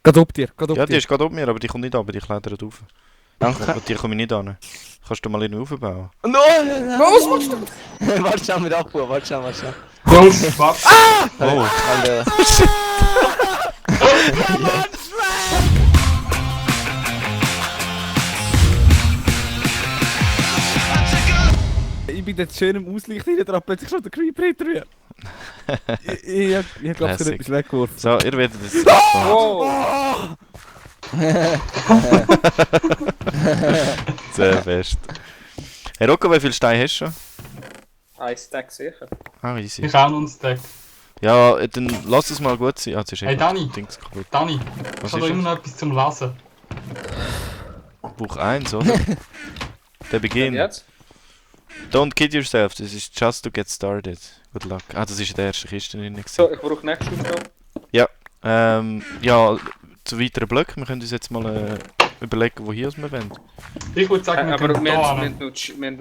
Geht ob dir, geht ob Ja, die dir. ist gerade oben mir, aber die kommt nicht runter, die klettert rauf. Danke. Die komme ich nicht an. Kannst du mal einen aufbauen? No! Was machst du? Warte schnell mit Abfuhr, warte schnell. Jungs, warte. Oh! Alter. Ich bin jetzt schön im Auslicht hinten dran, plötzlich schon der Creeper hinter mir. Ich glaube, es hat etwas weggeworfen. So, ihr werdet es. Oh! Sehr best. Hey Rocco, wie viele Steine hast du schon? Ein Stack sicher. Ah, easy. Ich auch noch einen Stack. Ja, dann lass es mal gut sein. Ah, jetzt ist Hey, Dani. Dings kaputt. Dani, Was ich habe ist immer das? noch etwas zum Lesen. Buch 1, oder? Der Und Beginn. jetzt? Don't kid yourself, this is just to get started. Good luck. Ah, das ist in der ersten Kiste drin. So, ich brauche nächste Aufgabe. Ja, zu weiteren Blöcken. Wir können uns jetzt mal überlegen, wo hier wir wollen. Ich würde sagen, wir Aber können wir da haben hin.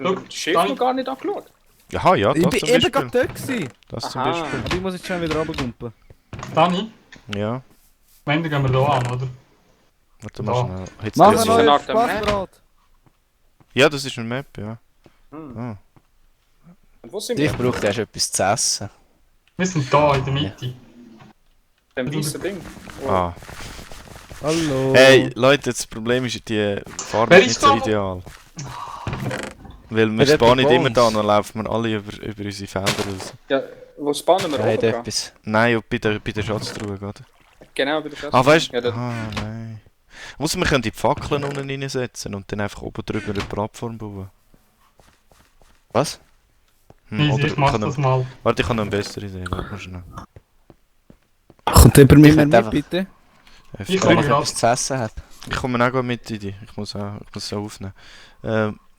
noch das Schiff noch gar nicht angeschaut. Jaha, ja, Ich das bin zum eben Beispiel. gerade dort gewesen. Das zum Aha. Beispiel. Aber ich muss jetzt schnell wieder runtergumpen. Dani, Ja, wenn, dann gehen wir da an, oder? warte mal Da. schnell. Jetzt Mach ist einen eine neuen Art Spaßbereit. Ja, das ist eine Map, ja. Hm. Ah. Und wo sind Ich wir? brauche erst etwas zu essen. Wir sind da in der Mitte. Dem weißen Ding. Oh. Ah. Hallo. Hey, Leute, das Problem ist, die Farbe Wer ist nicht ist so da? ideal. Weil wir Wer hat spawnen nicht bei immer uns? da, dann laufen wir alle über unsere Felder raus. Ja, wo spannen wir Er hat oben dran? etwas. Nein, und bei der Schatztruhe gerade. Genau, bei der Schwester. Ah, weißt du? Ja, das, Nein. Muss man können die Fackeln unten reinsetzen und dann einfach oben drüber eine Plattform bauen. Was? Easy, ich ich mach kann das noch, mal. warte, ich habe noch eine bessere Idee. Warte mal schnell. Kommt jemand mit Ich mir hätte mit, einfach- bitte? Ich Wenn komme ich gerade. etwas zu essen habe. Ich komme auch mit in die. Ich muss es auch aufnehmen.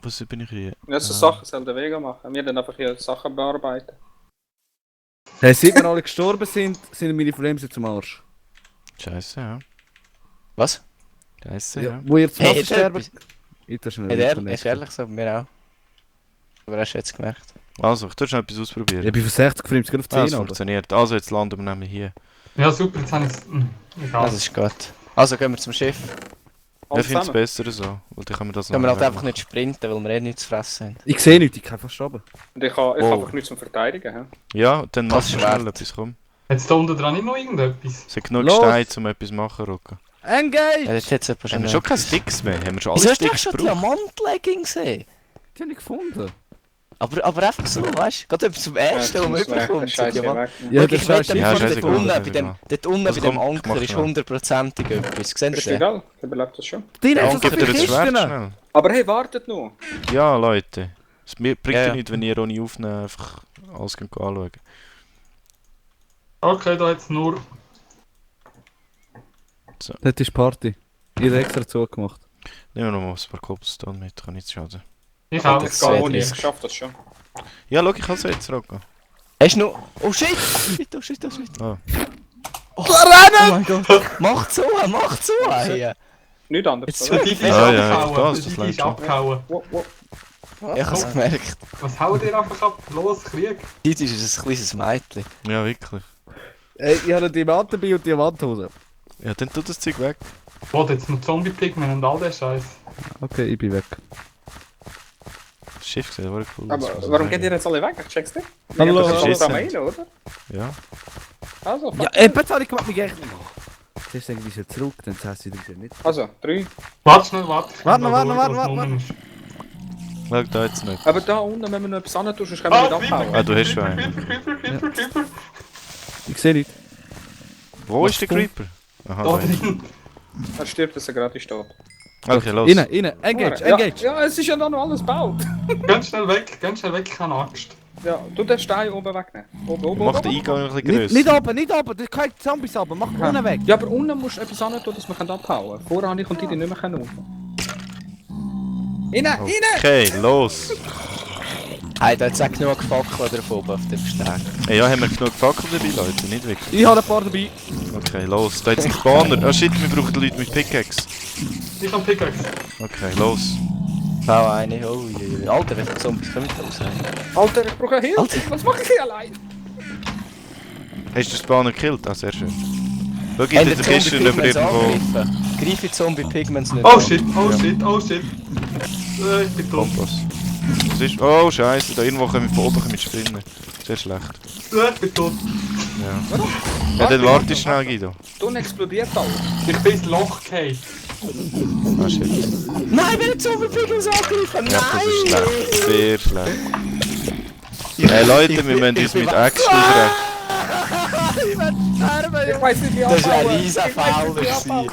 Was bin ich hier? ja, so Sachen soll der Vega machen. Wir dann einfach hier Sachen bearbeiten. Hey, seit wir alle gestorben sind meine Flames jetzt am Arsch. Scheiße, ja. Was? Scheiße, Ja, ja. wo ihr zum Hey, Wasser sterben... Ich das Hey, der ist ehrlich so, mir auch. Aber hast du jetzt gemerkt? Also, ich tue schnell etwas ausprobieren. Ich bin von 60 Frames auf Ah, 10 es aber. funktioniert. Also, jetzt landen wir nämlich hier. Ja, super, jetzt habe ich es. Egal. Das ist gut. Also gehen wir zum Schiff. Ich Alles finde es zusammen. besser so, weil dann können wir das Können wir halt nachher einfach nicht sprinten, weil wir eh nichts zu fressen haben. Ich sehe nichts, ich kann fast runter. Und ich habe Wow. einfach nichts zum Verteidigen. He? Ja, dann Das machst du ist schnell wert. etwas, komm. Jetzt da unten dran nicht noch irgendetwas. Es hat genug Los! Steine, um etwas zu machen, Rocco. Ja, Engage! jetzt hat es jemand Haben wir schon keine Sticks mehr? Haben wir schon alle Wieso hast du Sticks schon gebraucht? Diamant-Legging gesehen? Die habe ich gefunden. Aber einfach so, weißt du? Gerade etwas zum Ersten, was man überkommt. So Diamant. Ja, Schau, das ich ist wette, Ja, dort scheißegal, unten bei scheißegal. dem, dort unten Also bei dem komm, ich Anker mach ist schnell. 100%ig etwas. Seht Ist ihr den? egal, ich überlebe das schon. Die Ja, haben und so gib dir viele das Schwert Kisten. schnell. Aber hey, wartet noch! Ja, Leute. Es bringt Ja, ja ja. nichts, wenn ihr ohne Aufnehmen einfach alles anschauen. Okay, da jetzt nur. Das ist Party. Ich habe extra zugemacht. Nehmen wir noch mal ein paar Cobblestone mit, kann nichts schaden. Ich auch. Das Gar wäre ohne, ich riesig. schaff das schon. Ja, schau, ich kann es jetzt, Rocco. Hast du noch... Oh shit! Oh shit. Ah. Oh mein Gott! Mach zu! Hier! Nichts anderes, Jetzt oder? Die ist Ja, ja, abgehauen. das Die langt ist schon. abgehauen. Wo, wo? Ich hab's gemerkt. Was haut ihr einfach ab? Los, Krieg! Dit ist ein kleines Mädchen. Ja, wirklich. Ich habe eine Diamant dabei und Diamanthose. Ja, dann tut das Zeug weg. Wo jetzt noch Zombie-Pigmen und all der Scheiß. Okay, ich bin weg. Das Schiff sieht war cool. Aber aus, muss ich warum sagen. geht ihr jetzt alle weg? Ich check's nicht. Hallo, Das ist hallo. alles am Eilen, oder? Ja. Also, Ja, etwas habe ich gemacht, mich echt nicht. Zuerst denke ich wieder zurück, dann heißt es wieder nicht. also 3. Warte schnell, warte. Warte, Da warte, durch, warte, was warte, unten ist. Schau da jetzt nicht. Aber da unten, wenn wir noch etwas anderes tun, sonst können wir nicht abhauen. Ah, du hast schon einen. Creeper. Ich sehe nicht. Wo ist der Creeper? Aha, Da da hinten. drin. Er stirbt, dass er gerade steht. Okay, los. Innen, engage, Ja, engage. ja, es ist ja da noch alles gebaut. Ganz schnell weg, ich habe Angst. Ja, du den Stein oben wegnehmen. Oben, Mach den oben. Eingang ein bisschen Nicht, grösser. nicht oben, das kann Zombies runter, mach unten weg. Ja, aber unten musst du etwas anderes tun, dass wir abhauen können. Vorher habe ich und die nicht mehr rauf. Innen, innen! Okay, los. Hey, da hat es auch genug Fackeln drauf oben auf dem Steg. Ja, haben wir genug Fackeln dabei, Leute? Nicht wirklich. Ich habe ein paar dabei. Okay, los. Da jetzt ein Spawner. Ah shit, wir brauchen Leute mit Pickaxe. Ich habe Pickaxe. Okay, los. Bau eine, oh je. Alter, wie viele Zombies kommen da raus? Alter, ich brauche Hilfe. Alter. Was mache ich hier allein? Hast du den Spawner gekillt? Ah, sehr schön. Schau, in der Kiste über irgendwo Greif die Zombie-Pigments nicht Oh an. shit, oh shit, oh shit. Ich bin tot. Kompass. Was ist? Oh Scheiße, da irgendwo kommen wir von oben mit Spinnen. Sehr schlecht. Ich bin tot. Ja. Ja, dann warte schnell, Guido. Dann explodiert alles. Ich bin ins Loch gefallen. Ah shit. Nein, wir haben Zombie-Pigments angegriffen! Ja, das ist Nein! schlecht. Sehr schlecht. Hey Leute, wir müssen uns mit Äxten aufregen. Ich weiß nicht, wie Das war ein abbauen. riesen Ich weiss nicht, wie Fauler. abbauen.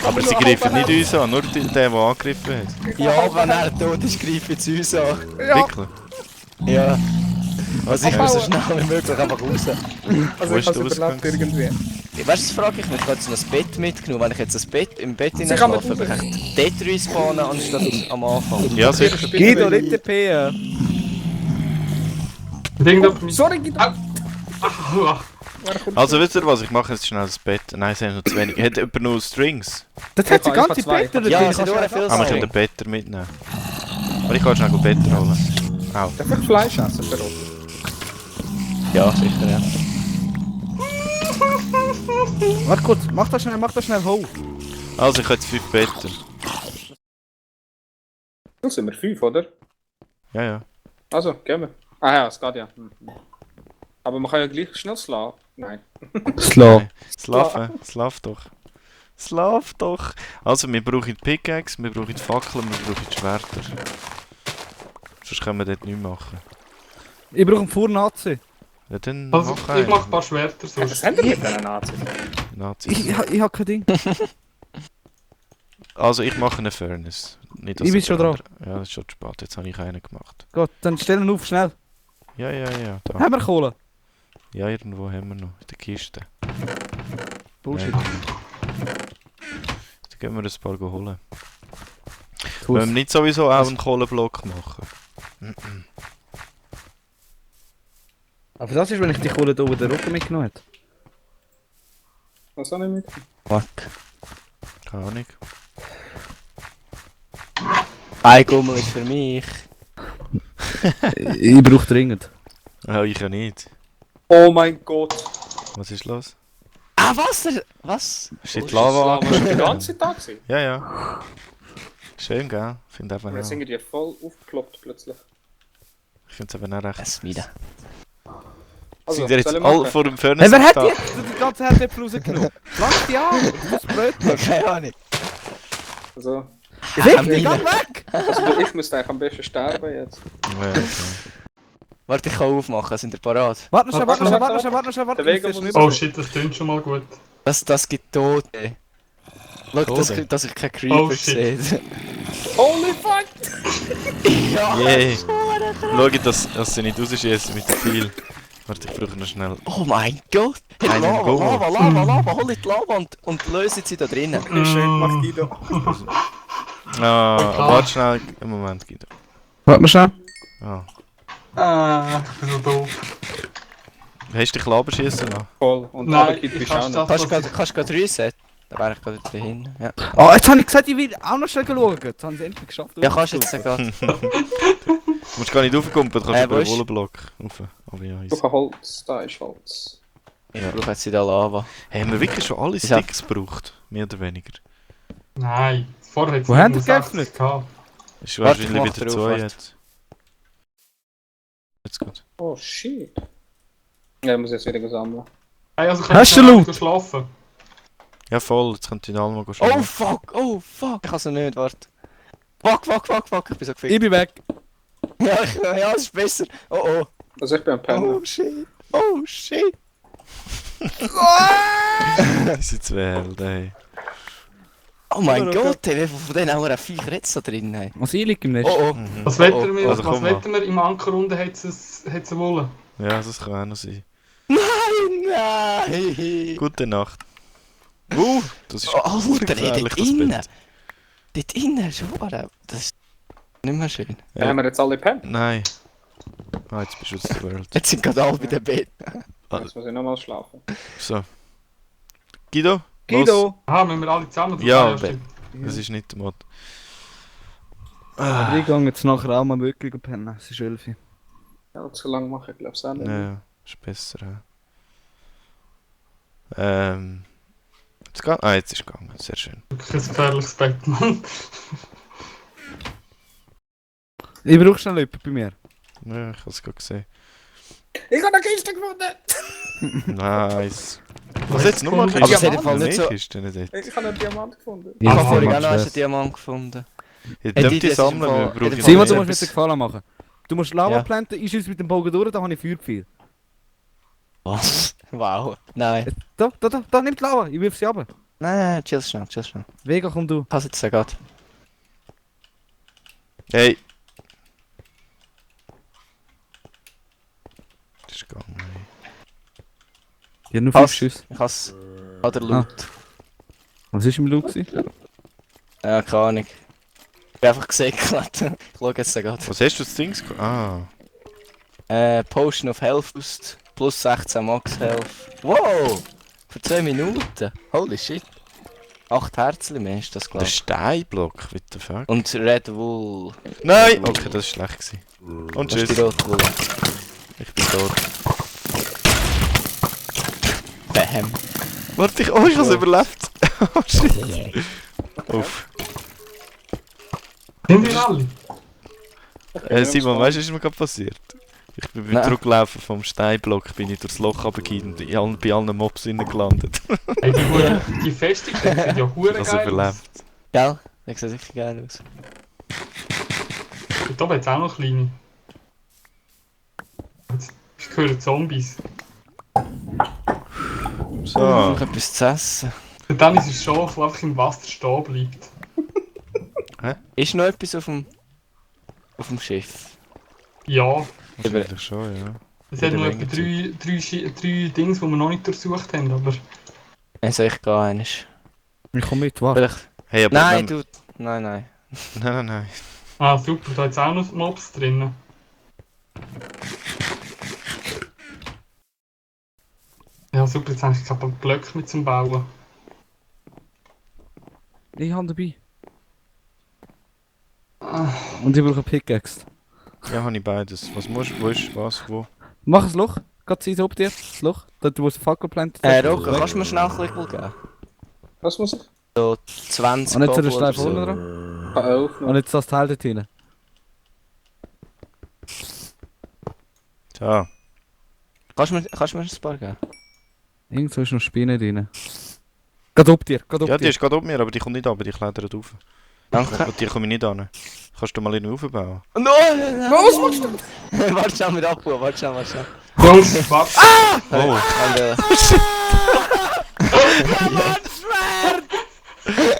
Aber sie greifen nicht uns an, nur der angegriffen hat. Ja, wenn er tot ist, greife ich uns an. Ja, Wirklich? Ja. Also ich muss so Abbauen. schnell wie möglich einfach raus. also Wo ich ist habe es der überlebt irgendwie. Weißt du, das frage ich mich, ich habe jetzt noch ein Bett mitgenommen. Wenn ich jetzt ein Bett im Bett Sie kann mit schlafe, kann ich dort respawnen anstatt am Anfang. Ja, sicher. Guido, nicht der P. Irgendjemand mit... Sorry, Guido. Ah, Also wisst ihr was, ich mache jetzt schnell das Bett. Nein, sie haben noch zu wenig. Hat jemand noch Strings? Das hat sie Ich habe ganze zwei. Blätter Ja, dabei. es sind nur viel Ah, wir können den Better mitnehmen. Aber ich kann schnell Better holen. Au. Darf ich Fleisch essen, Perot? Ja, sicher, ja. Warte kurz, mach das schnell hoch. Also ich habe jetzt 5 Better. Dann sind wir 5, oder? Ja, ja. Also, gehen wir. Ah ja, es geht ja. Aber man kann ja gleich schnell schlafen. Nein. Slow. Slav doch. Slav doch. Also wir brauchen die Pickaxe, wir brauchen die Fackeln, wir brauchen die Schwerter. Sonst können wir dort nichts machen. Ich brauche einen Furnazi. Ja, dann Also, mach ich mach ein einen. paar Schwerter Was sonst. haben wir mit diesen Nazis? Nazis. Ich hab kein Ding. Also ich mache eine Furnace. Nicht, Ich bin der schon dran. andere- Ja, das ist schon zu spät. Jetzt habe ich einen gemacht. Gut, dann stellen wir auf, schnell. Ja, da. Haben wir Kohle? Ja, irgendwo haben wir noch. In der Kiste. Bullshit. Ja. Dann gehen wir ein paar holen. Tu's. Wollen wir nicht sowieso auch einen Kohlenblock machen? Aber das ist, wenn ich die Kohle da oben den Rücken mitgenommen hätte. Was habe ich mit? Fuck. Keine Ahnung. Ein Gummel ist für mich. Ich brauche dringend. Ja, ich ja nicht. Oh mein Gott. Was ist los? Ah, Wasser! Was? Steht Oh, Lava Das war an? die ganze Tag gewesen. Ja. Schön, gell? Ich finde einfach Und jetzt auch. sind die voll aufgeploppt plötzlich. Ich finde es eben auch recht. Es wieder. Sind ihr jetzt soll ich alle machen? vor dem Hey, Furnace wer hat da? jetzt die ganze Herdäpfel rausgenommen? Lass die an! Das Brötchen! Keine Ahnung. Also, Weg, geh weg! also ich müsste eigentlich am besten sterben jetzt. Ja, okay. Warte, ich kann aufmachen, sind ihr parat? Warte noch schnell. Der Weg Ich muss muss- nicht- Oh shit, das klingt schon mal gut. Das gibt Tote. Schau, Tote? dass ich keine Oh, Creeper shit. sehe. Holy fuck! Ja, Yay. Schau, dass sie nicht rausschießen mit dem Pfeil. Warte, ich brauche noch schnell. Oh mein Gott! Hey, Einen Lava, Gummel. Lava, hol die Lava und löse sie da drinnen. Schön gemacht, Guido. Ah, klar. warte schnell. Einen Moment, Guido. Warte mal schnell. Ah. Ich bin so doof. Hast du dich Laberschießen noch? Voll. Und Nein, aber Kid ich bist kann's auch noch. das- Kannst du gerade reset? Da wäre ich gerade dahin. Ja, Oh, jetzt habe ich gesagt, ich will auch noch schnell schauen. Jetzt haben sie endlich geschafft. ja kannst du jetzt gerade. Du musst gar nicht raufkommen, du kannst wo über den ist- Kohlenblock rauf. Aber ja, Ich easy. brauche Holz. Da ist Holz. Ich brauche jetzt wieder Lava. Hey, haben wir wirklich schon alle Ja. Sticks gebraucht? Mehr oder weniger. Nein, vorher hat es Wo haben die 60 geöffnet? gehabt. Ist Warte, wahrscheinlich ich mach wieder drauf, zu warte. jetzt. Jetzt gut. Oh shit. Ja, ich muss jetzt wieder sammeln. Hey, also Hast du schnell Loot? wieder schlafen. Ja voll, jetzt könnt ihr alle mal Oh schauen. fuck! Ich kann es nicht, warte. Fuck! Ich bin so gefickt. Ich bin weg. Ja, es ist besser. Oh. Also ich bin am Pennen. Oh shit! Das sind zwei Helden, hey. Oh mein Gott, ey, wie viel von denen auch ein Viech jetzt da drin? Hey. Was ich liegt im Nest. Oh. Mhm. Was wetten wir, Also was komm mal. wetten wir im Ankerrunde hat es wollen? Ja, das kann auch noch sein. Nein! Gute Nacht. Das ist Oh, Alter, ey, gefährlich, dort das innen! Bett. Dort innen, schon, das ist nicht mehr schön. Ja. Haben wir jetzt alle pennt? Nein. Ah, jetzt bist du aus der World. Jetzt sind gerade alle bei dem Bett. Jetzt muss ich nochmal schlafen. So. Guido? Guido! Aha, müssen wir alle zusammen? Ja, stimmt. Das ist nicht der Mod. Ich gehe jetzt nachher auch mal wirklich pennen. Es ist 11 Uhr. Ja, zu lang mache ich glaube ich auch nicht. Ja, ist besser. Ja. Jetzt geht... Ah, jetzt ist es gegangen. Sehr schön. Wirklich ein gefährliches Bett, Mann. Ich brauche schnell jemanden bei mir. Ja, ich habe es gerade gesehen. Ich habe eine Kiste gefunden! Nice. Was jetzt nochmal? Aber es hat im Fall nicht so- Kiste nicht dort. Ich habe einen Diamant gefunden. Ich habe vorhin Simon, auch noch einen Stress. Diamant gefunden. Ihr die dürft die ist sammeln, im wir Fall- brauchen in Simon, Fall du etwas- musst mir den Gefallen machen. Du musst Lava Ja. planten, ich schieße mit dem Bogen durch, dann habe ich Feuerpfeil. Was? Wow. Nein. Da, nimm die Lava, ich wirf sie runter. Nein, chill schnell, chill schnell. Vega, komm du. Pass jetzt gerade. Hey! Das ist gegangen. Ich habe nur Pass. 5 Schüsse. Ich has... Oder Loot. Was war im Loot? gewesen? Ja, keine Ahnung. Ich bin einfach gesäckelt. Ich schau jetzt gerade. Was hast du das Ding? Ah. Potion of Health Boost. Plus 16 Max Health. Wow! Für 2 Minuten. Holy shit. 8 Herzchen mehr ist das, Der glaube ich. Steinblock, what the fuck? Und Red Wool. Nein! Okay, das ist schlecht gewesen. Und Das ist tschüss. die Rote Wool. Ich bin tot. Bam. Warte, ich habe es überlebt. Oh shit. Uff. Sind wir alle? Simon, weißt du, was ist mir gerade passiert? Ich bin beim Nein. Zurücklaufen vom Steinblock, bin ich durchs Loch runtergegangen und bei allen Mobs innen gelandet. Hey, die Festung sieht ja Ich hure habe es geil aus. überlebt. Gell? Das sieht wirklich geil aus. Und da hat es auch noch kleine. Ich höre Zombies. So. Noch etwas zu essen. Und dann ist es schon, das einfach im Wasser stehen bleibt. Ist noch etwas auf dem Schiff? Ja, Wahrscheinlich schon, ja. es hat In noch der etwa Menge drei Dings, die wir noch nicht durchsucht haben, aber... Also ich gar nicht. Ich komme mit, warte. Vielleicht... Hey, aber Nein, wenn... du... Nein, nein. Nein. Ah, super, da hat es auch noch Mobs drin. Ja, super, jetzt habe ich keine Blöcke mit zum Bauen. Ich habe dabei. Ah, Und ich brauche eine Pickaxe. Ja, habe ich beides. Was musst du? Wo ist was? Wo? Mach ein Loch. Geht sie ob dir? Das Loch. Dort, wo es Fackel plantet. Rocker, kannst du mir schnell ein bisschen geben? Was muss ich? So 20 Und jetzt so Cobble der Stein oder so. vorne dran. 11 noch. Und jetzt das Teil dort hinein. So. Kannst du mir ein paar geben? Irgendwo ist noch Spinne drin. Geht ob dir, geht ob Ja, die dir. ist gerade oben mir, aber die kommt nicht runter, die klettert rauf. Danke. Und die komme ich nicht an. Kannst du mal einen aufbauen? Nein! Was machst du? Warte schnell mit abbauen, warte schnell. Jungs, warte! Oh!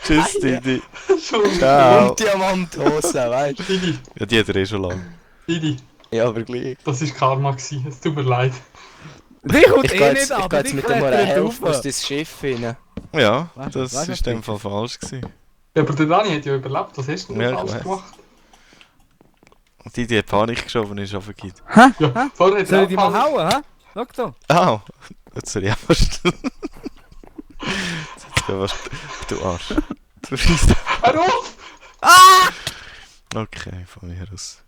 Tschüss, Didi. Entschuldigung, Ciao. Und Diamanthose, weißt du? Didi, Ja, die hat er eh schon lange. Didi, Ja, aber gleich. das war Karma gewesen, es tut mir leid. Die kommt Ich eh gehe nicht ab. jetzt mit dem Helfen aus dein Schiff rein. Ja, Weißt du, das weißt du, ist in dem was Fall falsch gewesen. Ja, aber der Dani hat ja überlebt, was hast du denn Ja, falsch ich gemacht? Didi hat Panik geschoben und ist runtergefallen. Ja, vorher hat Soll er ich die mal Panik- hauen, hä? Schau da. Au! Jetzt soll ich auch still. Jetzt geh was. Du Arsch. Du schießt. Hör auf! Okay, von mir aus.